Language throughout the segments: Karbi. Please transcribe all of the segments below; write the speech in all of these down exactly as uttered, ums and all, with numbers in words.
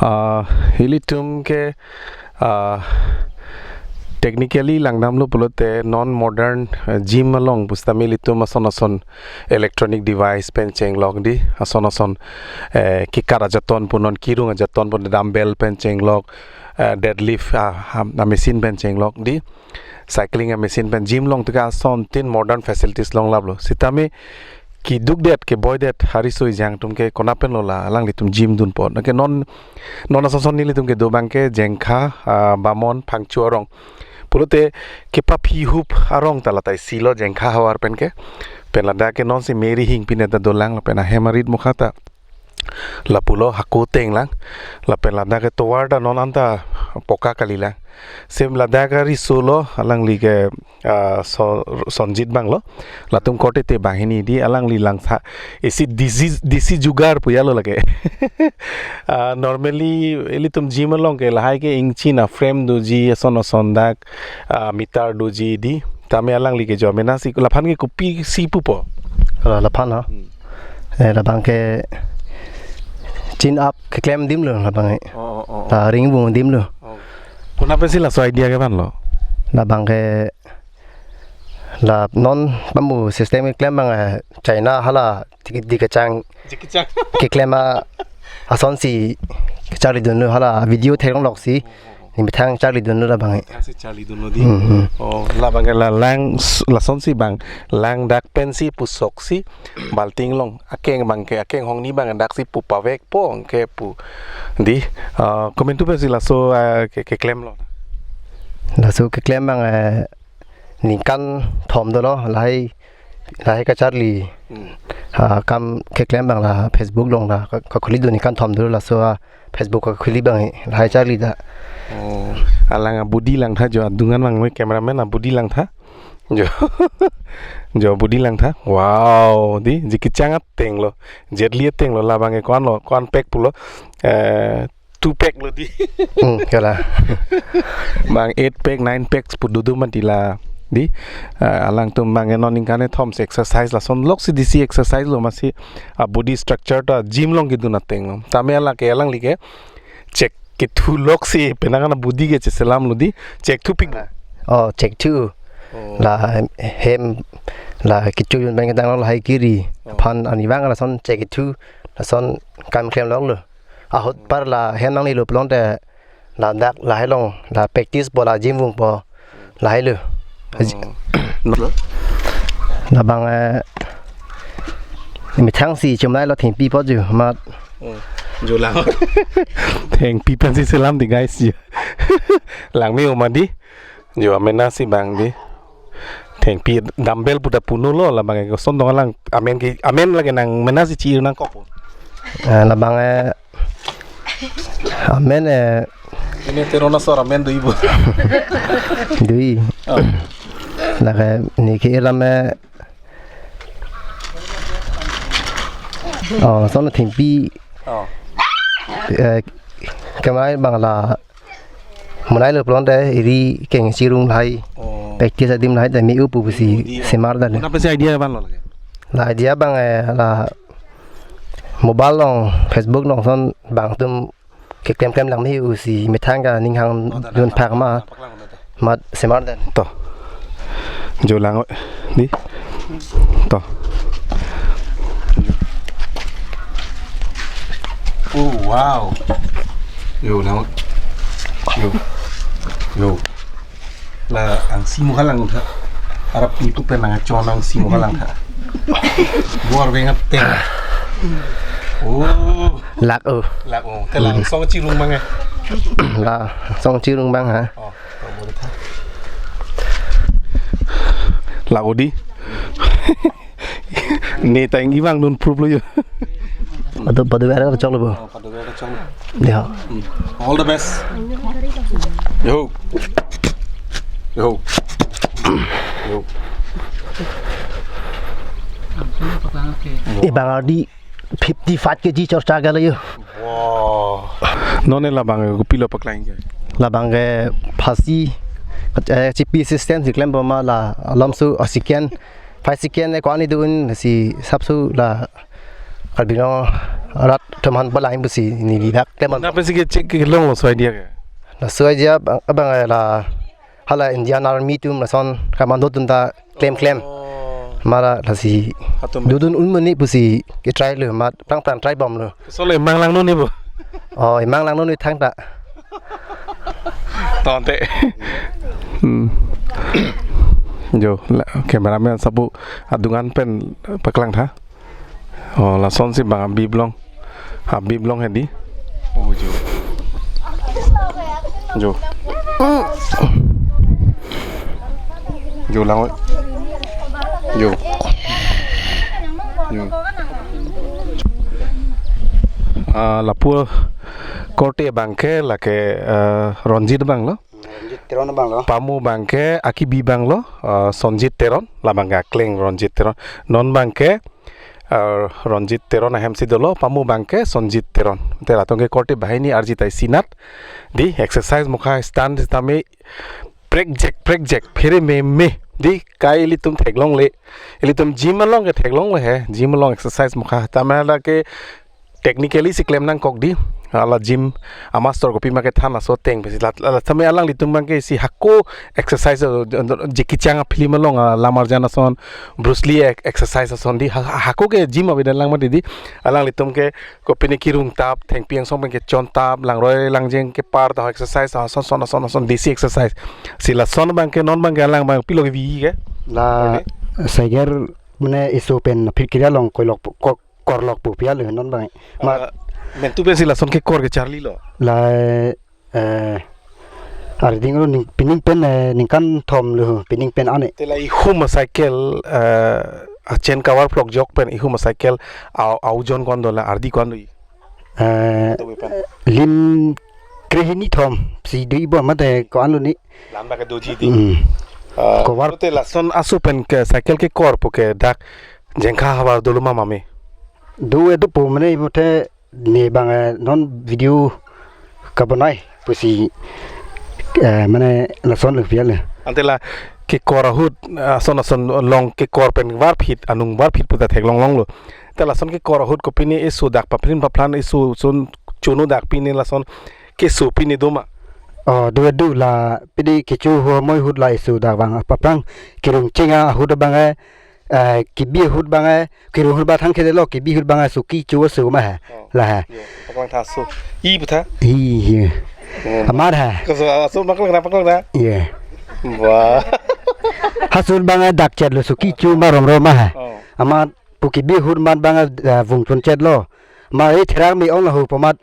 Ah, ilitum ke, ah, technically langdamlo pulote non modern, eh, gym along pusitame ilitum ason ason electronic device pen chenglok di, ason ason, eh, kekat ajaton pu, non kerung ajaton pu, dumbbell pen chenglok, eh, deadlift, ah, ah, a machine pen chenglok di, cycling a machine pen, gym along tika asontin modern facilities longlaplo. Sitame keduk det, keboi det, hariso ejang atum ke konat penlo la alanglitum gym dunpo? Nangke non, non ason ason nelitum kedo abang ke Jengkha, ah, Bamon, Phangcho arong. Pulote kepaphi hup arong ta la ta isilo Jengkha havar pen ke. Pen ladak ke nonsi meri hingpine ta dolang, lapen ahem arit mukha ta lapulo, hako tenglang. Lapen ladak ke tovar ta non anta poka kalilang. Same ladak ke risolo, alangli ke, ah, So-, Sonjit abanglo. Latum korte te banghini di, alangli langtha isi desi, desi jugar pu alo lake. Ah, normally ilitum gym along ke lahai ke ingchin a frame doji, ason ason dak, ah, meter doji di. Tame alangli ke jo mena si, laphan ke kopisi pupo? Kalau laphan ha? Hmm. Eh, labang ke chin up keklem adim lo labang, eh. Oh, oh, oh, oh. La ring vung adim lo. Oh. Konat pensi laso idea kevanlo? Labang ke la non bamboo system keklem abang, eh, China hala di, di kechang. Di kechang. Keklem a, asonsi kecharli dunlo, hala video theklongloksi. Oh, oh, oh. Nemethang charli dunlo labang, eh. Asi charli dunlo di. Hmm, hmm. Oh, labang ke la lang s-, lasonsi abang lang dak pensi pusoksi balting along akeng abang ke, akeng hongni abang daksi pu pavekpo ke pu di, ah, komantu pensi laso, ah, ke, keklemlo? Laso keklem abang, eh, ningkan thom dolo, lahai, lahai kacharli. Hmm. Ah, kam keklem abang la Facebook along la ka, kakhuli do, ningkan thom dolo laso, ah, Facebook kakhuli abang, eh, lahai charli ta. Oh, alang a body langtha jo, adungan abang me cameraman a body langtha. Jo. Jo body langtha. Wow, di, je kechang atenglo. Jet Li atenglo, labang ke ko-anlo, ko-an pack pulo. Eh, two pack lo di. Hmm, kala. Bang eight pack, nine packs pu dodo mati la di. Eh, alangtum abang non ningkan kethom si exercise lason loksi desi exercise lo, masi a body structure ta gym along kedun atenglo. Tame alake alangli ke chek kethu loksi penang an a body ke cheselamlo di, chek thupik. Oh, chek thu. Oh. La hem, la kecho jun abang ketanglo, lahai kiri. Oh. Aphan arnivang lason chek kethu, lason kam klemlonglo. Ahut par la hem nangnelo pulote ladak lahai along la practice po, la gym vungpo, lahailo. Oh. Labang, eh, methang si chomlailo, thengpi apot jo amat. Oh, jo lang. Thengpi pensi selam di guys jo. Langme-o ma di. Jo amena si abang di. Thengpi dumbbell pu ta punolo, labang ke koson dong alang amen ke, amen lake nang mena si chi-ir nangkok. Eh, labang, eh, amen, eh, ini terona sor amen dui bu. Dui. Oh. Lake ne ke-ir lam, eh, oh, son thengpi. Oh. Eh, kemai abang la melailo pulote eri keng chirung lahai. Oh. Practice adim lahai ta me-o pu pusi. Oh, di, oh. Semar ta le. Konat pensi idea vanlo lake? La idea abang, eh, la mobile along, Facebook along son abang atum keklem klem lang me usi methang ke ning hang Oh, ta, ta, dun ta, phak ma ta, paklang, ta, ta. Mat semar den. To. Jo lang di. To. Oh, wow. Jo lang. Jo. Jo. La angsi mo halang tha. Arap pi tu pen nangchon angsi mo halang tha. Bor bengat te. Oh. Lak o. Lak o. Te langsong chirung bang eh. Langsong chirung bang ha. Oh, to boleh tha. Lak o di. Ne tang ibang nun proof lo yo. Padu padu bera chok lo bo. Oh, padu bera chok lo. Ya. Hmm. All the best. Yo. Yo. Yo. Ibang ardi fifty five K G chorcha gala yo. Wow. Non ne labang kopilo paklang ke? Labang ke phasi, eh, G P system si klem boma la alam su oxygen. Phai second e ko-an idun si sapsu la Karbi Anglong arat teman bala imbu si neli dak teman. Napa si ke check kelong lo so idea ke? La so idea abang, abang la hala Indian Army atum lason commando atum ta klem klem. Oh. Mara lasi Atum. Dodun un meni pusi ke try lo mat plang plang try bom lo. So le mang lang no ni bo. Oh, imang lang no ni thang ta. Tonte. Hmm. Jo, la, cameraman sabu adungan pen paklang tha. Oh, lason si bang Habib long. Habib long hedi. Oh, jo. Jo. Jo lang oi. Jo. Jo. Ah, lapu korte abang ke lake, eh, Ronjit abang lo. Ronjit Teron abang lo. Pamu abang ke akibi abang lo, eh, Sonjit Teron, labang ke akleng Ronjit Teron. Non abang ke, eh, Ronjit Teron ahem si dolo, pamu abang ke Sonjit Teron. Te latum ke korte banghini arji ta isi nat. Di exercise mukha stand sitame prekjek, prekjek, phere meme. Di kai ilitum theklongle. Ilitum gym along ke theklongle he. Gym along exercise mukha. Tame lake technically si klem nangkok di. Hala gym amaster kopi ma kethan aso ateng pensi. La, la, la, tame alanglitum abang ke si hako exercise, eh, Jackie Chan afilm along, ah, lam arjan ason, Bruce Lee ek-, exercise ason di. Ha, ha, hako ke gym avedet lang mati di. Alanglitum ke kopine kirung tap, thengpi angsong pen kechon tap, langroi langjeng kepar ta exercise, ason, son, ason, ason, desi exercise. Si lason abang ke non abang ke alang abang pilo kevi ke? La Okay. Saiger mane iso pen phirkiri along koilok pu-, ko-, korlok pu pi alo non abang. Ma Ah, mentu pensi lason kekor kecharli lo. La, eh, arding lo ning, pining pen, eh, ningkan thom lo, pining pen ane. Te la ihum acycle, eh, achen cover phlok jok pen ihum acycle au, au jon ko-an do la ardi ko-an do i? Eh, Tawi pen. Lim krehini thom si do i bo mate ko-an lo ni. Lam ba ke doji di. Hmm. Ah, Cover. Te lason aso pen ke cycle kekor pu ke dak jengkha havar dolo ma mame. Do e do pu mane bo te ne abang, eh, non video kabonai pusi, eh, mane lason lo pial. Ante la kekor ahut, eh, ason ason along kekor pen varphit, anung varphit puta theklong longlo. Te lason kekor ahut kopine iso dak paprin paplan iso sun chunu dak pine lason keso pine do ma? Oh, do do la pine kecho ho moi ahut la iso dak abang paplang kirung chinga ahut abang, eh, eh, kebi ahut abang, eh, kirung ahut ba thang khede lo, kebi ahut abang, eh, suki chu su ma he. Oh. La he. Yo, paklang tha su. I butha. Hi, hi. Oh. Amar he. Kaso aso paklang tha, paklang tha. Ye. Wah. Hasun abang, eh, dak chet lo suki chu ma rom rom ma he. Oh. Amar pu kebi ahut amat abang, eh, vung chun chet lo. Ma e therak me ong la hu pomat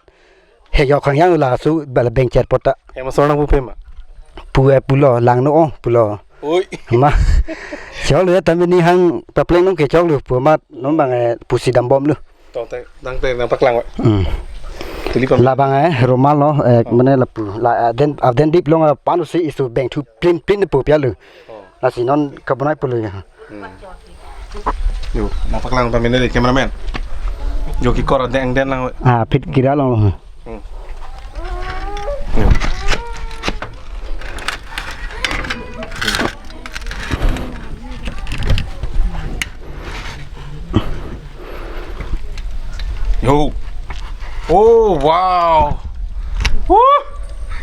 he yok khang yang la su bala beng chet pota. Hem asor nangpu pe ma? Pu e pulo lang no ong pulo. Oi. Ma. Chok lo ya tame ni hang papleng nong ke chok lo pu amat non abang, eh, pusi dam bom lo. To te, dang te nangpaklang wa. Hmm. Tuli pam. Labang, eh, romal lo, eh, Oh. mane lapu. La, eh, den, ah, den dip long, eh, panu si isu beng thu plin plin pu pial lo. Oh. Lasi non kabonai pulo ya. Hmm. Yo, nangpaklang tame ne cameraman. Yo kekor adeng den lang. Ah, phirkiri along. Hmm. Yo. Yo. Oh, wow.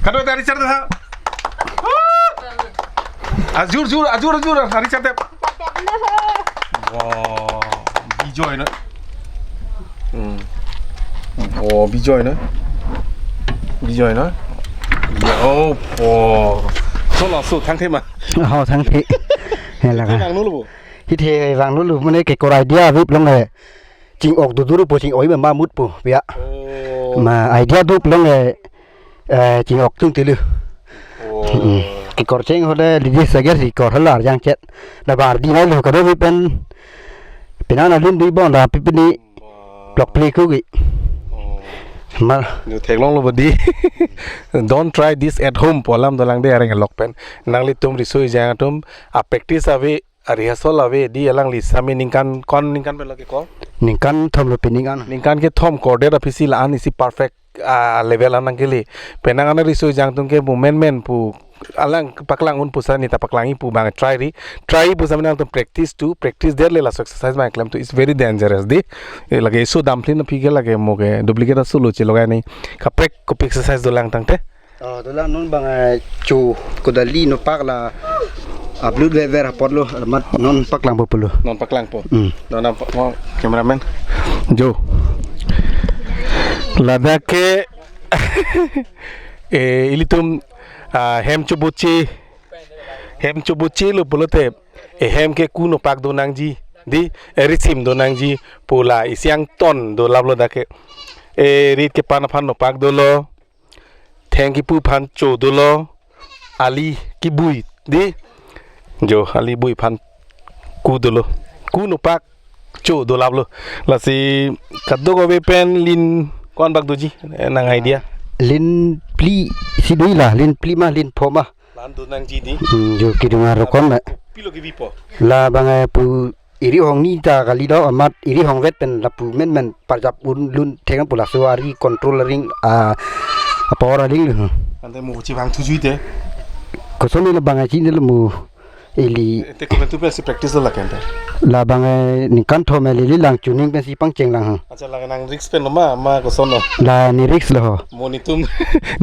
Kado tari char tha. Ajur jur ajur ajur tari char tha. Wow, bijoy na. Hmm. Oh, bijoy na. Bijoy na. Oh, oh. So laso thangthe ma. Oh, thangthe. Hela ka. Vanglo lo bo. Hithe vanglo lo mane kekor idea aveplang eh. Ching-ok dudur po ching-oi ma mut po pia. Oh. Ma idea doplang eh, eh, ching-ok tung tilu. Oh. Mm. Kekor cheng hole lidi sager si kor halar jang chet. Dabar di nai lo kado pen. Penang na lun di bon da pipini plok pli kugi. Oh. Ma. Yo theklong lo bodi. Don't try this at home. Pu alam dolang de areng lok pen. Nanglitum riso ejang atum a practice ave a rehearsal ave di alangli sami ningkan kon ningkan pen lo ke ko? Ningkan thom lo pi ningkan. Ningkan kethom kordet aphisi la-an isi perfect a level an nangkele. Penang ana riso ejang atum ke movement men pu alang paklang un pusa neta paklangji pu bang try ri. Try pu sami nangtum practice tu, practice der le laso exercise bang klem tu is very dangerous di. Eh, lake isu damplin aphi ke lake mo ke duplicate asulo chelogai ni. Kaprek kopi exercise dolang tangte. Oh, dolang non bang eh, cho kodali nopak la upload vever apot lo mat non paklang po pulo. Non paklang po. Hmm. Non nampak mo cameraman. Jo. Ladak ke eh ilitum ah, hem chobuchi hem chobuchi lo pulote eh hem ke ku nopak do nangji di eh risim do nangji pula isiang ton do lap lo dak ke eh rit kepan aphan nopak dolo. Theng kipu aphan cho dolo. Ali kibui di. Jo ali bui aphan ku dolo. Ku nopak cho do lap lo. Lasi kadokave pen lin kon bak doji eh, nang idea. Lin pli si dui la, lin pli ma, lin pho ma. Lan do nangji di. Hmm, jo kidunga rokon ma. Pilo kivi po. La bang eh, pu iri hong ni ta kali do amat iri hong vet pen lapu men men parjap un lun theng pu laso ari control ring a apor aling lo. Ante mo chivang thujuite. Koson ni labang achi ni lo mo ili. Te komentu pensi practice lo lakan te. Labang eh, ningkan thom eh, lili lang chuning pensi pangcheng lang ha. Acha lang nang risk pen lo ma ma koson lo. La ne risk lo ho. Mo netum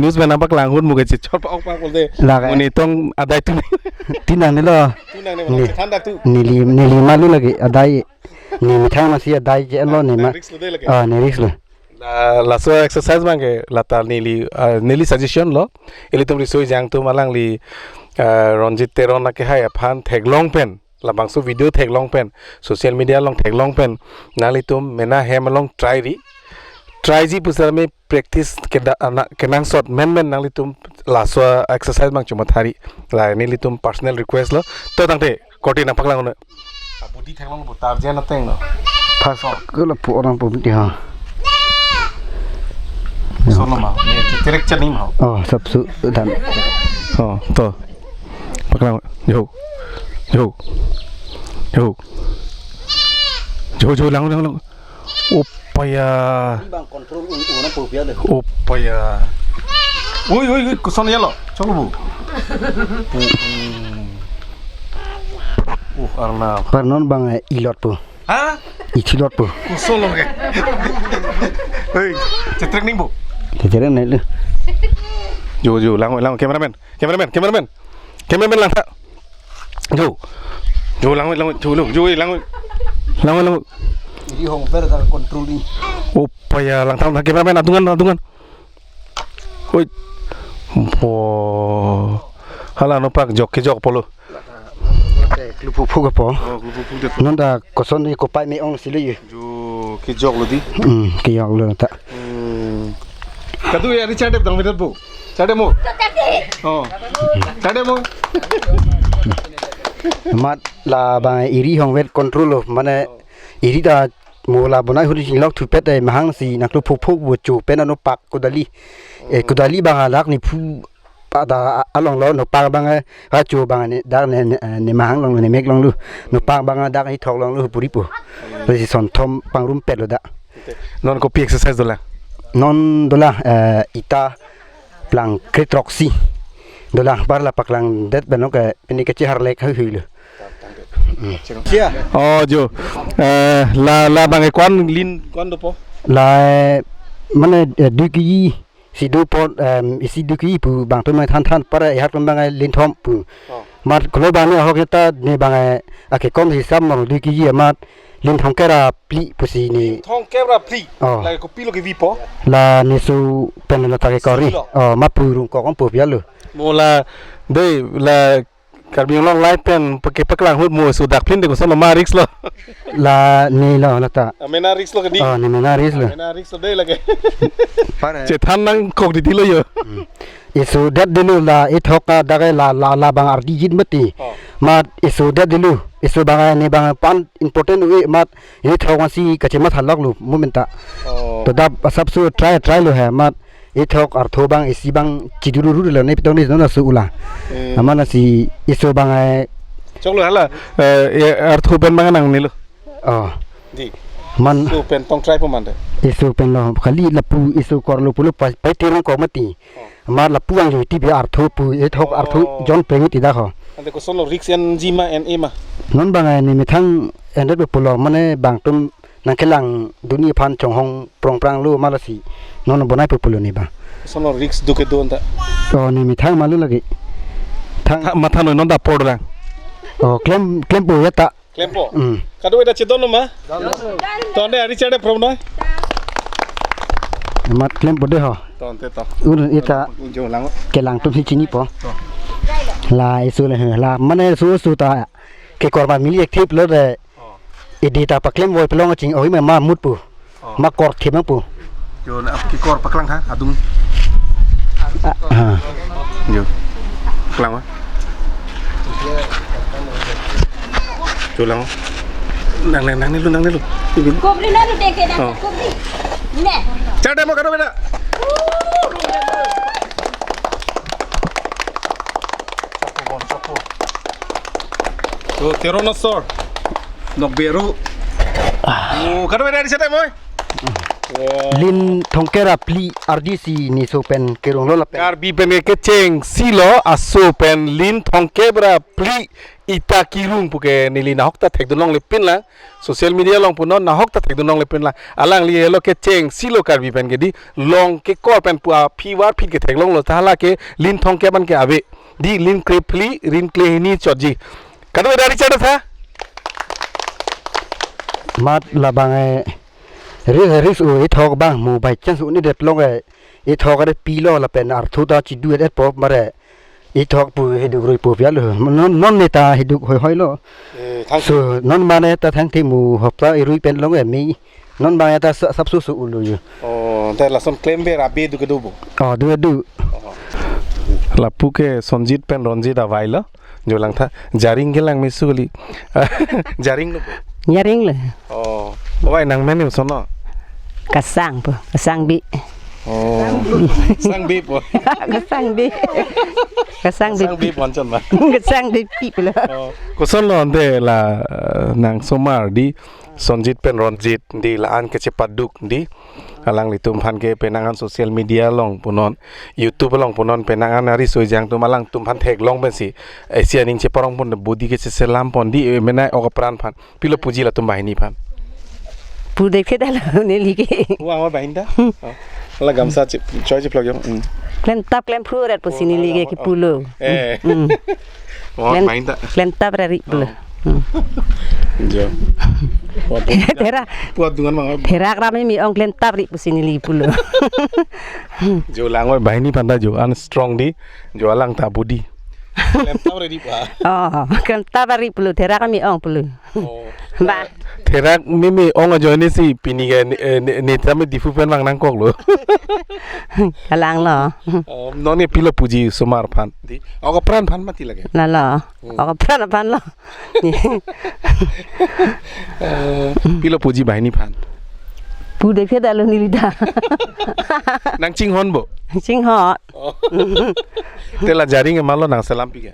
news pen nampak lang hun mo ke chichor pa ok pa kol de. La mo netum adai tu. Tinang ni lo. Tunang ne. Ni. Thandak tu. Neli neli malu lagi adai. Ne methang masi adai je lo ne ma. Risk lo de lagi. Ah, ne risk lo. La laso exercise bang ke lata neli ah, neli suggestion lo. Ilitum riso ejang atum alangli ah, Ronjit Teron akehai aphan theklong pen labangso video theklong pen social media along theklong pen nanglitum mena hem along try ri. Try ji pusar me practice keda ana kenangsot men men nanglitum laso exercise bang chuma thari. La nelitum personal request lo. To tangte korte nangpaklang un. Abudi theklong bo tarjen ateng lo. Pas ke lapu orang pu di ha. Sono ma, ne kitrek chanim ha. Oh, sapsu dan. Oh, to. Paklang, jo. Jo. Jo. Jo, jo, lang, lang, lang. Upaya. Bang control un un po pia de. Upaya. Oi, oi, oi, koson ya lo. Chok lo bu. Uh, arna. Parnon bang eh, ilot po. Ha? Ichilot po. Koson lo ke. Hei, cetrek ning bu. Cetrek ning lu. Jo, jo, lang, lang, cameraman. Cameraman, cameraman. Cameraman lang tha. Jo. Jo lang, lang, jo, jo, jo lang. Lang, lang. Iri hong per ta control ni. Upaya lang tha, cameraman adungan, adungan. Oi. Bo. Hala nopak jok kejok pulo. Klupuk puk po. Oh, klupuk puk de. Non ta koson ni kopai me-ong si le ye. Jo kejok lo di. Hmm, kejok lo ta. Hmm. Kadu ya Richard dong vedet bu. Chade mo. Oh. Chade mo. Mat la bang iri hong vet control lo mane iri ta mo la bonai huri chinglok thupet eh mahang si nangklupuk puk bo chu pen anopak kodali. Eh kodali bang alak ni phu pada along lo nopak bang eh ha chu bang ne dak ne ne mahang long ne mek long lu nopak bang dak hi thok long lu puri pu. Resi son thom pangrum pet lo da. Non kopi exercise dolang. Non dolang eh ita plang kretroksi dolang par la paklang det benok eh pini kechehar lek hui hui lu. Sia. Oh jo. Eh la la bang eh kwan lin kwan dopo. La eh, mane eh, dui kiji si do pon, em, isi do kiji pu bang atum than than para ehak atum bang linthom pu. Oh. Mat kolo bang ne ahok ta ne bang, eh, akekom hisap mor do kiji amat linthom kera phli pusi ne. Linthom kera phli. Oh. La kopilo kevipo? La neso pen la ta ke kori. Silo. Oh, ma pu rung kok om pu pia lo. Mo la dei la Karbi Anglong Live pen pake paklang ahut mo sudak phin de koson ma risk lo. La ne lo la ta. Amena risk lo kedi. Oh, ne mena risk lo. Amena risk lo dei lake. Para. Chethan nangkok di di lo yo. Hmm. Isu det dulu la ithok ka dagai la la la bang ardi jit mati. Oh. Mat isu det dulu. Isu bang ne bang pan important ui mat ithok wan si kachemat halok lo moment ta. Oh. To dap asap su try try lo he mat ithok artho bang isi bang chiduru ru la ne pitong ni nona su ula. Hmm. Amana si isu bang ai. Chok lo hala, eh, eh, artho pen bang nang ni lo. Oh. Di. Man. Su pen tong try po man de. Isu pen lo kali lapu isu kor lo pulo pai pai tirang kok mati. Oh. Mar lapu ang jo ti bi artho pu ithok artho Oh. John peng ti dak ho. Ante koson lo risk en ji ma en e ma. Non bang ai ne methang endet be pulo mane bang atum nangkelang duni aphan chonghong prong prang lo ma lasi. Non bonai pu pulo ne bang. Koson lo risk do kedo anta. To ne methang ma lo lagi. Thang. Tha, matha noi non da por dang. Oh, klem klem po ya ta. Klempo. Hmm. Kado eda chedon ma? Tonde ari chede prom noi. Mat klempo de ho. Tonte to. Un ita Unjo lang. Kelang atum si chinipo. To. La isu le la mane su su ta ke korban mili active lo de. Oh. Idi ta paklem voi pelong ching oi ma ma mut pu. Oh. Ma kor thim pu. Yo na kekor paklang ha adung. Ah, ah. Yo. Paklang wa. Chulang. Nang nang nang ni lo nang ni lo. Ibin. Kubri na lu deke na Oh. Kubri. Ne. Char demo karo beda. Bon chapo. So, Tyrannosaur. Nok beru. Oh, kado beda di sete moi. Linthom kera phli ardi si neso pen kerung lo lapen. Karbi pen ke kecheng si lo aso pen linthom kera phli ita kerung puke neli nahok ta thekdun longle pin lang. Social media along punon nahok ta thekdun longle pin lang. Alangli helo kecheng si lo Karbi pen ke di long kekor pen pu aphi war phit ke theklong lo ta hala ke linthom ke ban ke ave. Di lin kre phli, lin kre hini chotji. Kado beda di chada tha? Mat labang eh. Risk, risk u ithok bang mu by chance u ni det long eh. Ithok are pilo lapen arthu ta chidu et pop mare. Ithok pu hiduk rui pu pia lo. Non, non ne ta hiduk hoi hoi lo. Eh, thank you. So, non mane ta thang ti mu hopta irui pen long eh mi. Non bang ya ta sa-, sap su su ulu yu. Oh, te lason klem be rabe du kedu bo. Oh, du du. Oh. Lapu ke Sonjit pen Ronjit avai lo. Jolang tha. Jaring ke lang mesu kali. Jaring lo. Jaring lo. Oh. Oi nang menu sono. Kasang po. Kasang bi. Oh. Sang bi po. Kasang bi. Kasang bi. Sang bi ponchon ma. Kasang bi pi pula. Oh. Koson lo ante la, eh, nang somar di Sonjit pen Ronjit di la-an kechepaduk di. Alanglitum aphan ke penang an social media along punon, YouTube along punon penang an ari soi jang atum alangtum aphan theklong pensi. Esi aning cheparong pon bodi ke cheselam pon di, eh, menai ok apran aphan. Pilo puji latum banghini aphan. Pu dekhe dalo neli ke. Pu ang banghini ta? Hmm. Oh. La gamsa chip, choi chip lagi. Hmm. Klem tap klem phru ret pusi neli ke kipu lo. Eh. Hmm. Oh, klem, banghini ta? Klem tap ri pulo. Oh. Hmm. Jo. Wah, pu-, Thera. Puat dungan mang. Thera kram mi ong klem tap ri pusi neli pulo. Jo lang oi banghini aphan ta jo an strong di. Jo alang ta bodi. Klem tap ri pa. Oh, klem tap ri pulo thera kami ong pulo. Oh. Ba. Therak mimi ong ajoine si pini ke ne, eh, ne, ne tame Diphu pen vang nangkok lo. Kalang lo. Oh, non ne pilo puji somar aphan. Di. Ako pran aphan mati lagi. Lalo. Hmm. Ako pran aphan lo. Eh, pilo puji banghini aphan. Pu dekhe dalo neli ta. Nang chinghon bo. Chinghon. Oh. Te la jaring ke malo nang selam pi ke.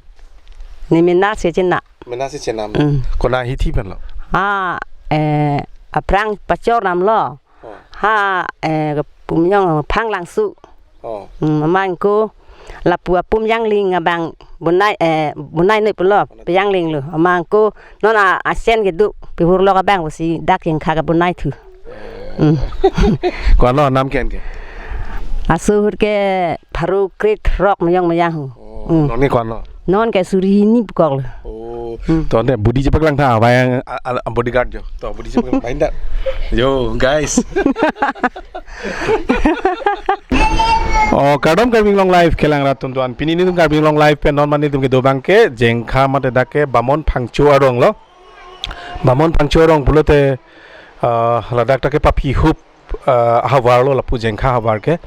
Ne mena si chena. Mena si chenam. Mm. Kona hithi pen lo. Ha, eh, aphrang pachor nam lo. Oh. Ha, eh, pumyong phang langsu. Oh. Mm, amang ko lapu apum yangling abang bunai, eh, bunai noi pulo, peyangling lo. Amang ko non a, asen kedo, pehur lo abang si dak yang kha ke bunai thu. Mm. Ko ano nam ken ke? Aso ahut ke pharo krethrok mejong mejang ho. Oh, Hmm. Non ke ko-an lo? Non ke suri hini pukok lo. Oh. Hmm. To ne body chepaklangtha, abang a, a, a bodyguard jo. To body chepaklang, bainda. Yo, guys. Oh, kardom Karbi Anglong Live kelang rat atum do-an. Pini nelitum Karbi Anglong Live pen non mane nelitum kedo abang ke Jengkha mate dak ke Bamon Phangcho arong lo. Bamon Phangcho arong pulote, ah, ladak ta ke Paphihup, ah, havar lo, lapu Jengkha havar ke.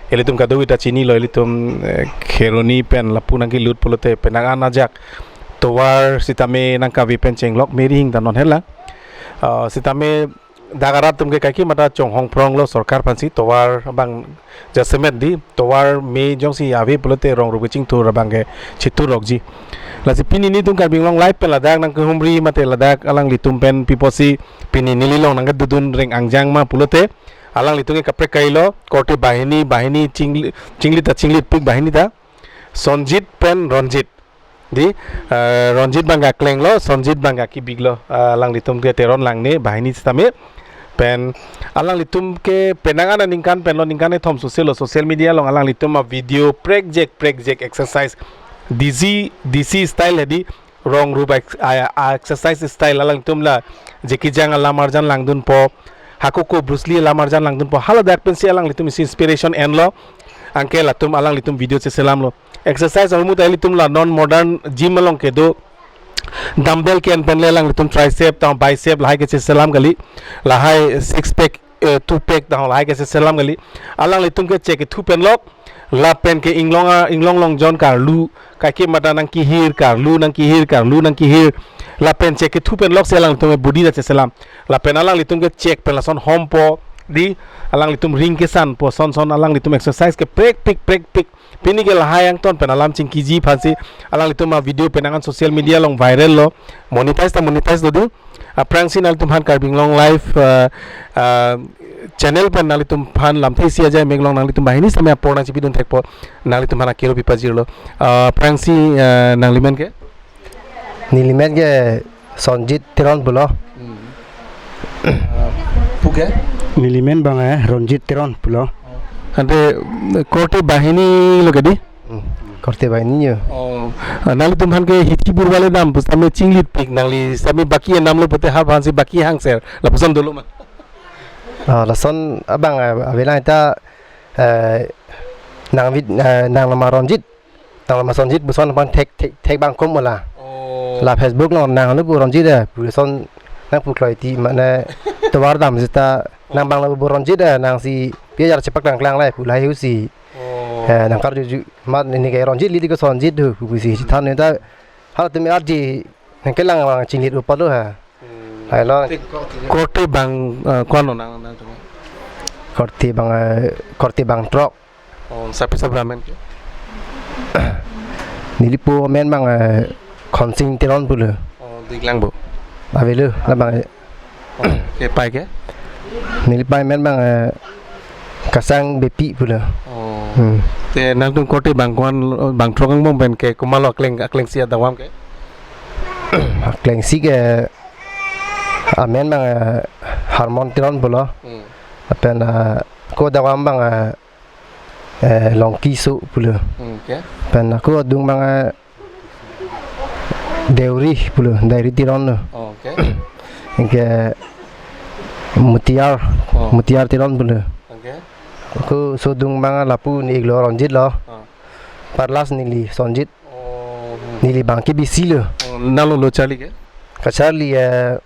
Ilitum kadokave ta chinilo, ilitum, eh, Kheroni pen lapu nangkelut pulote penang an ajak tovar sitame nangkave pen chenglok meri hing ta non hela. Ah, sitame dak arat atum ke kaike mata chonghong phrong lo sorkar aphansi, tovar abang jasemet di, tovar me jongsi ave pulote rong rup kachingthur abang ke chitur rokji. Lasi pini nelitum Karbi Anglong Live pen ladak nangkehumri mate ladak alanglitum pen pi apotsi pini neli along nangkedodun reng angjang ma pulote, alanglitum ke kaprek kailo, korte banghini, banghini chingli-, chinglit ta chinglitpik banghini ta. Sonjit pen Ronjit. Di, eh, Ronjit abang ke akleng lo, Sonjit abang ke akibik lo, eh, alanglitum ke Teron Langne banghini sitame. Pen alanglitum ke penang an aningkan pen lo, ningkan kethom sose lo, social media along alanglitum a-video prekjek prekjek exercise. D C, D C style hedi, rong rup ex-, a, a exercise style alanglitum la Jackie Chan alam arjan langdunpo. Hako ko Bruce Lee alam arjan langdunpo. Haladak pensi alanglitum isi inspiration enlo. Anke latum alanglitum video cheselam lo. Exercise ahormu ta ilitum la non modern gym along kedo dumbbell ke-en pen le alanglitum tricep tang bicep lahai ke cheselam kali. Lahai six pack, eh, two pack tang lahai ke cheselam kali. Alanglitum ke chek kethu pen lok. Lapen ke inglong a, inglong long jon karlu, kaike mata nangkehir karlu, nangkehir karlu, nangkehir. Lapen chek kethu pen lok si alanglitum ke body ta cheselam. Lapen alanglitum ke chek pen lason hompo, di, alanglitum ring kesanpo, son son alanglitum exercise ke prekpik prekpik. Pini ke lahai angton pen alam chingkiji aphansi alanglitum a-video penang an social media along viral lo. Monetize ta monetize lo di. Aphrangsi nanglitum aphan Karbi Anglong Live, eh, eh, channel pen nanglitum aphan lamthe isi ajai mek long nanglitum banghini sitame apor nangchipidun thekpo, nanglitum aphan akero pipajirlo. Eh, aphrangsi, eh, nanglimen ke? Nelimen ke Sonjit Teron pulo. Hmm. Eh, pu ke? Nelimen abang, eh, Ronjit Teron pulo. Ante, mm, korte banghini lo ke di? Hmm. Korte banghini yo. Oh. Ah, nanglitum aphan ke hithi burvale dam pusitame chinglitpik, nangli sitame baki enam lo pute ha aphansi baki hangser. Lapuson dolo ma? Ah, lason abang, eh, avelang ta, eh, nang vid, eh, nang nama Ronjit. Nang nama Sonjit puson aphan thek, thek, thek bang kom ola. Oh. La Facebook along nang lo pu Ronjit eh, puson nang pu kloi ti mane tovar dam sita nang abang lo pu Ronjit eh, nangsi pi ajar chepaklangklang lai pu lahai husi. Oh. Eh, nang karjuju, mat neli ke Ronjit, neli ke Sonjit do, pusi chethan ne ta. Halatum arji nangkelang abang chinglit upalo ha. Hmm. Hai lo. Te korte bang, eh, ko-an lo nang, nang tu? Korte bang, eh, korte bang throk. Oh, sapi sabra amen ke? Neli pu amen abang, eh, Khonsing Teron pulo. Oh, diklang bo. Avelo, labang, eh, Oh, ke pai ke? Neli pai amen abang, eh, Kasang Bepi pulo. Oh. Hmm. Te nangtum korte bang ko-an, bang throk angbong pen ke komatlo akleng, akleng isi adawam ke? Akleng isi ke amen abang, eh, Harmon Teron pulo. Hmm. Lapen, eh, ko adawam abang, eh, eh, Longki So pulo. Hmm, ke? Lapen ako adung abang, eh, Deuri pulo, Deuri Teron lo. Oh, oke. Anke Mutiar, Oh. Mutiar Teron pulo. Oke. Ako so adung abang lapu ne-iklo Ronjit lo. Oh. Parlas neli Sonjit. Oh. Neli abang ke bisi lo. Oh, nanglo lo charli ke? Kacharli, eh,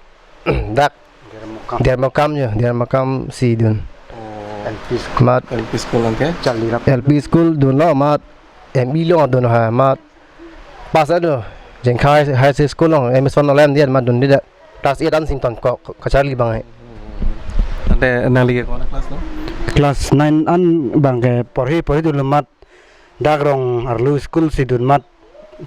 dak Dermakam. Dermakam yo, Dermakam si dun. Oh. L P school. Mat L P school anke? Charli rap. L P school dunlo mat. M E along dun ha mat. Pas ado. Jengkha High, High School along M S one alem dia mat dun dia. Class eight an sing tonkok, kacharli abang hai. Ante nangli ke ko-an class lo? Class nine an abang ke porhi porhi dunlo mat. Dak rong arlo school si dun mat,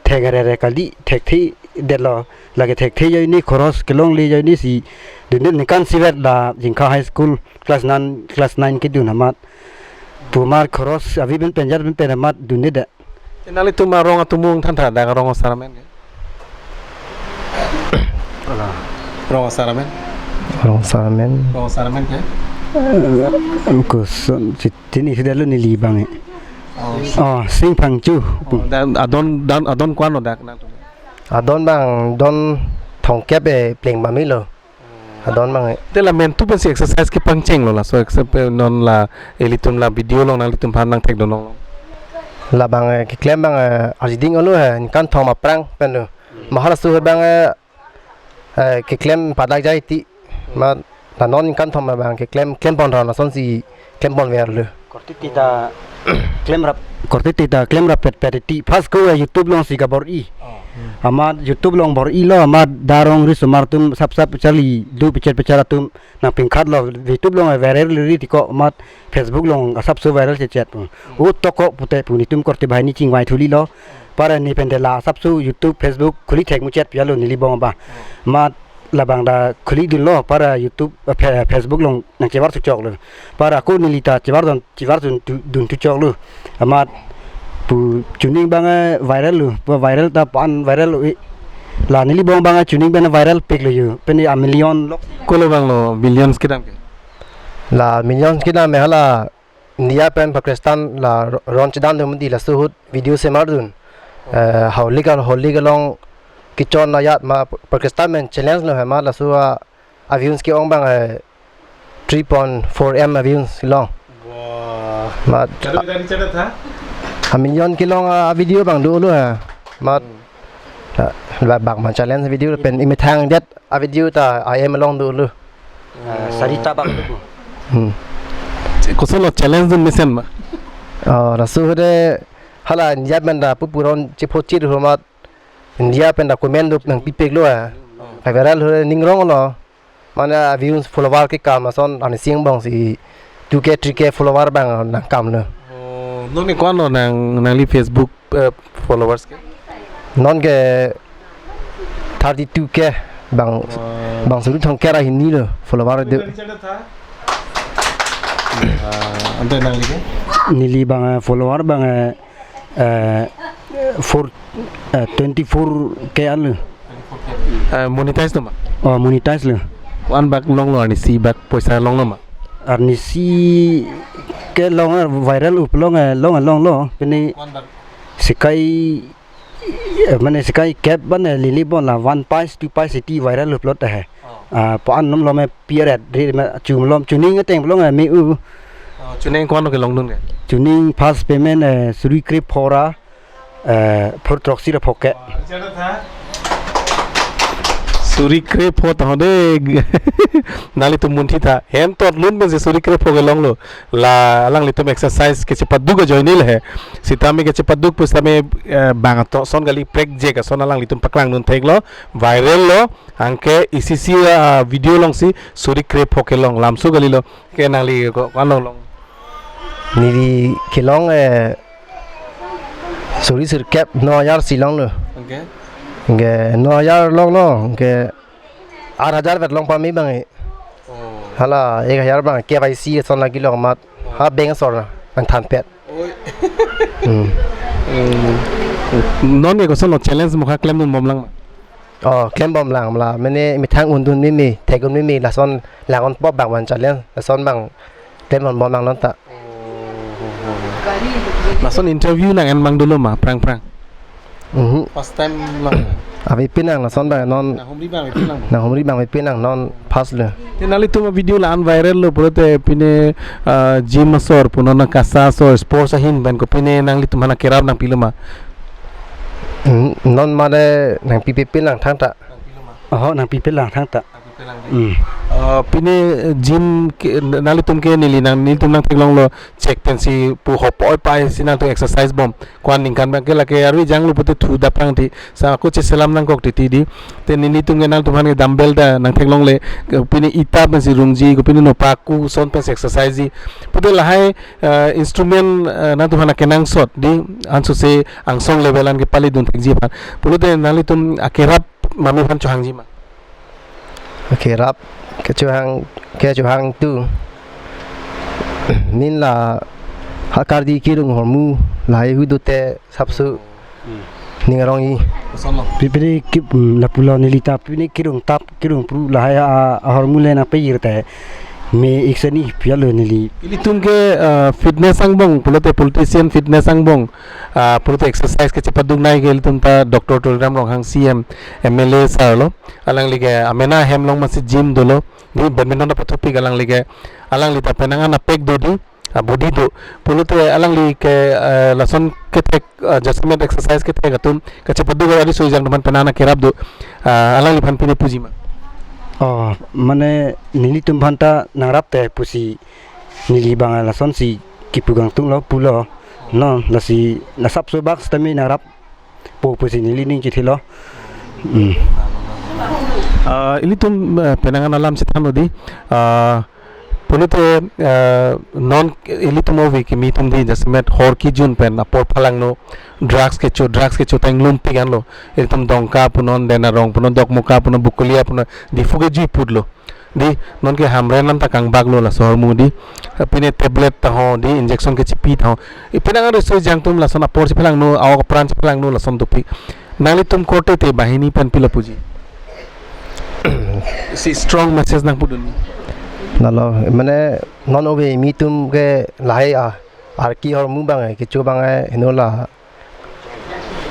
thek arere kali, thekthe detlo, lake thekthe ajoine, khoros kelongle ajoine si dun det, ningkan isivet la Jengkha High School class nine, class nine kedun amat. Pu mat khoros avi pen pen jar pen pen amat dun det. Te nanglitum arong atum mung thantha dak rong asar amen ke? Ala. Rong asar amen? Rong asar amen. Rong asar amen ke? Koson chitini sida lo neli bang e. Oh, Sing Phangcho. Oh, dan adon, dan adon ko-an lo dak nang? Adon bang don thomkep e pleng bami lo. Adon bang e. Te la mentu pensi exercise kepangcheng lo laso example non la ilitum la video along nanglitum aphan nangthekdun long. La bang e keklem bang e arjiding olo he ningkan thom aphrang pen lo. Mahal su he bang e eh, keklem padak jai ti. Ma la non ningkan thom bang keklem klem pon ran asonsi klem pon ver lo. Korte ti ta klem rap, korte ti ta klem rap pet pet ti. First ko eh, YouTube alongsi kabor-i. Oh. Amat YouTube along bor-i lo, amat darong risomar atum sap sap charli do pichet pichet atum nangpingkhat lo, YouTube along viral ri ti ko amat Facebook along asapso viral chechet. U toko pute pu netum korte banghini chingvai thuli lo. Para ne pen de la asapso YouTube, Facebook khuli thek muchet pia lo neli bong ba. Amat labang ta khulidun lo para YouTube, eh, Fe-, Facebook along nangchevar suchok lo. Para ko neli ta chevar dun, chevar dun tu, dun suchok lo. Amat pu chuning bang eh, viral lo, pu viral ta pan viral lo i. La neli bong bang eh, chuning bang eh viral pik lo yo. Pen a million lo. Ko lo bang lo millions kedam ke? La millions kedam e hala India pen Pakistan la ro-, ron chedam dum di laso ahut video semar dun. Eh, haulik al haulik along kechon ayat ma Pakistan pen challenge lo he ma laso a, a views ke-ong bang eh, three point four M a views long. Wah. Mat Kado kita di channel tha? A million kelong a video bang dolo ha. Mat Hmm. ah, ba-, bak man challenge video pen imethang det a video ta I M along dolo. Ah, Sarita bak dolo. Hmm. Koson lo challenge dun mesen ma? Oh, laso ahut de hala India pen ta pupu ron chepho chit ho mat India pen ta comment do nangpipik lo ha. Ka viral ho ning rong lo. Mane a views follower ke kam ason ani sing bong si two K three K follower bang nang kam lo. Oh, non ne ko-an lo nang nangli Facebook eh, followers ke? Non ke thirty two K bang Wah. Bang suri thomkep ra hini lo follower de. Ah, ante nangli ke? Neli bang eh, follower bang eh, eh, four, eh, twenty four K an lo. Eh, monetize lo ma? Oh, monetize lo. Ko-an bak long lo arnisi bak poisa long lo ma? Arnisi ke long eh, viral up long eh, long eh, long lo. Pini Ko-an bak? Sekai eh, mane sekai kep ban eh, lili bon la one piece, two piece iti viral up lot eh. Oh. Ah, po an nom lo me piaret, ri me chum lom chuning ateng long eh, me u. Oh, chuning ko-an lo kelong dun ke? Chuning first payment eh, suri kre phora, eh, phur throksi ra pho ke. Suri kre pho ta ho de. Nanglitum munthi tha. Hem tot lun pen si suri kre pho kelong lo. La alanglitum exercise kechepaduk ajoine le he. Sitame kechepaduk pu sitame, eh, bang ato son kali prek jek ason alanglitum paklang dun thek lo. Viral lo. Anke isi isi, ah, video along si suri kre pho kelong lamso kali lo. Ke nangli ko, ko-an long long? Neli kelong eh, suri sirkep no hajar si long lo. Oke. Ke no hajar long lo, ke ar hajar vet long pame bang eh. Oh. Hala ek hajar bang K Y C son lagi long mat. Oh. Ha bank asor na, ang thanpet. Oi. Hmm. Hmm. Non ke koson lo challenge mokha klem dun bom lang ma? Oh, klem bom lang la, mene methang un dun mimi, thek un mimi, lason lang un pop bang wan challenge, lason bang klem bom bom lang non ta. Lason interview nang en mang dolo ma, prang prang. Mhm. First time lang. Ave pinang lason bang non. Nanghumri bang ave pinang. Nanghumri bang ave pinang non first lo. Te nanglitum a video la-an viral lo pulote pine, ah, gym asor pu non KASA asor sports ahin pen ko pine nanglitum aphan akerap nangpi lo ma? Hmm, non mane nangpipe pinang thangta. Oho, nangpipe lang thangta. Hmm. Ah, pine gym ke, nanglitum ke neli nang, nelitum nangtheklong lo chek pensi pu hop oi pai si nangtum exercise bom. Ko-an ningkan bang ke lake arve jang lo pute thu dap rang ti. Sa ko cheselam nangkok ti ti di. Te nelitum ke nangtum aphan ke dumbbell ta nangtheklong le. Ke pine ita pensi rungji, ko pine nopak ku son pensi exercise ji. Pute lahai, eh, instrument, eh, nangtum aphan kenangsot di. Ansose angsong level an kepale dun thekji aphan. Pulote nanglitum akerap mami aphan chohangji ma? Akerap kechohang, kechohang tu. Min la ha kardi kerung ahormu lahai ahut do te sapsu Hmm. ning arong-i. Koson lo? Pipiri kip, hmm, lapulo neli ta pipiri kerung tap kerung pru lahai a, ahormu le nangpejir te. Me ik seni pialo neli. Ilitum ke, ah, fitness angbong, pulote politician fitness angbong, ah, pulote exercise kechepaduk nai ke ilitum ta Doctor Tuliram Ronghang C M, M L A sir lo. Alangli ke amena hem along masi gym dolo. Di badminton ta pathupik alangli ke. Alangli ta penang an apek do di. Ah, body do. Pulote alangli ke, eh, lason kethek, ah, jasemet exercise kethek atum kachepaduk ari soi jang teman penang an kerap do. Ah, alangliphan pine puji ma? Oh, mane nelitum aphan ta nangrap te pusi neli abang lasonsi kipu kangtung lo pulo. No, lasi la sapso bak sitame nangrap po pusi neli ning kithilo. Hmm. Ah, ilitum, eh, penang an alam chethan lo di. Ah, pulote, eh, non ilitum ove kimi atum di jasemet hor kejun pen apor phalangno, drugs kecho, drugs kecho ta inglum pik anlo. Ilitum Dongka punon, Denarong punon, Dokmoka punon, Bokolia punon, Diphu ke jui putlo. Di, non ke Hamren an ta kangbak lo laso ahormu di. Pine tablet ta ho di, injection kechipi ta ho. Ipinang ari soi jang atum lason apor chephalangno, awok apran chephalangno lason dopik. Nanglitum korte te banghini pen pilo puji? Si strong message nangpudun. Lalo, mane non ove kimi atum ke lahai a, arki ahormu abang, kecho abang, heno la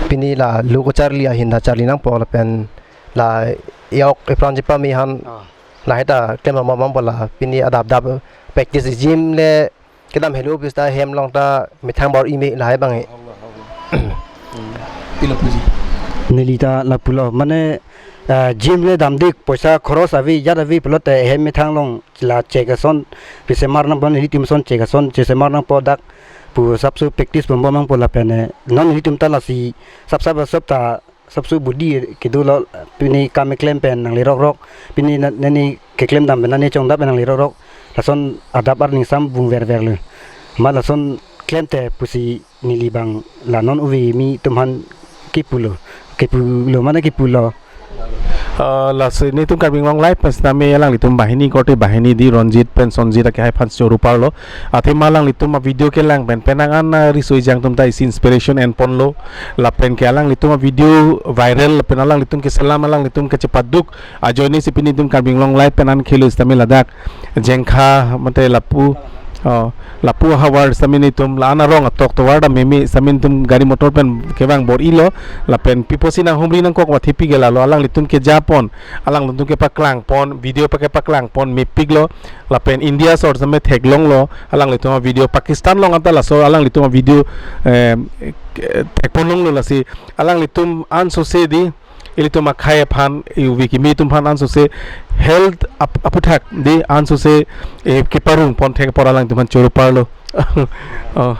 pini la lo kacharli ahin ta charli nangpo lapen la awok apran chepame aphan Ah. lahai ta klem mama mama la pini adap adap practice gym le kedam helo bis ta hem along ta methang bor ime lahai abang. Pilo puji. Neli ta lapulo mane, ah, gym le damdik poisa khoros ave jat ave pulote hem methang along la chek ason pisemar nangpo nelitum ason chek ason chesemar nangpo dak pu sapso practice bombo nangpo lapen, eh, non nelitum ta lasi sap sap sap ta sapso body kedo lo pini kam keklem pen nangli rok rok pini na-, nani keklem dam pen nani chongdap pen nangli rok rok lason adap arni sam bung ver ver lo. Ma lason klem te pusi neli abang la non ove kimi atum aphan kipulo. Kipulo mane kipulo. Ah, lasi netum Karbi Anglong Live pen sitame alanglitum banghini korte banghini di Ronjit pen Sonjit akehai aphan choro parlo. Athema alanglitum avideo kelang pen penang an, ah, riso ejang atum ta isi inspiration enponlo. Lapen ke alanglitum avideo viral lapen alanglitum keselam alanglitum kechepaduk ajoine si pini netum Karbi Anglong Live pen an khelo sitame ladak Jengkha mate lapu, oh, lapu ahavar sitame netum la-an arong atok tovar ta meme sitame netum gari motor pen kevang bor-ilo lapen pi apotsi nanghumri nangkok vathepi ke lalo alanglitum kejapon, alanglitum kepaklangpon, video pa kepaklangpon mepiklo lapen India sor sitame theklonglo alanglitum avideo, Pakistan along anta laso alanglitum avideo, eh, thekponlonglo lasi alanglitum ansose di ilitum akhei aphan, ove kimi atum aphan ansose health ap-, aphuthak di ansose, eh, keparongpon thek apor alanglitum aphan choro parlo. Oh.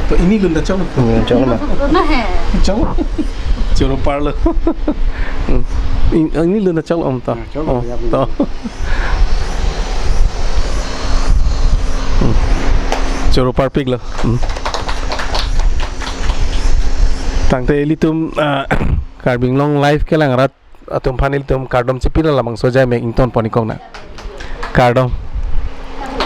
To ini lun ta chong. Hmm, chong ma. Lun na he. Chong. Choro parlo. Hmm. In-, ini lun ta chong om ta. Ah, chong, oh, ya, to. Hmm. Choro parpiklo. Hmm. Tangte ilitum, ah, Karbi Anglong Live kelang rat atum aphan ilitum kardom chepilo labangso ajai mek ingtonpon ikok na. Kardom.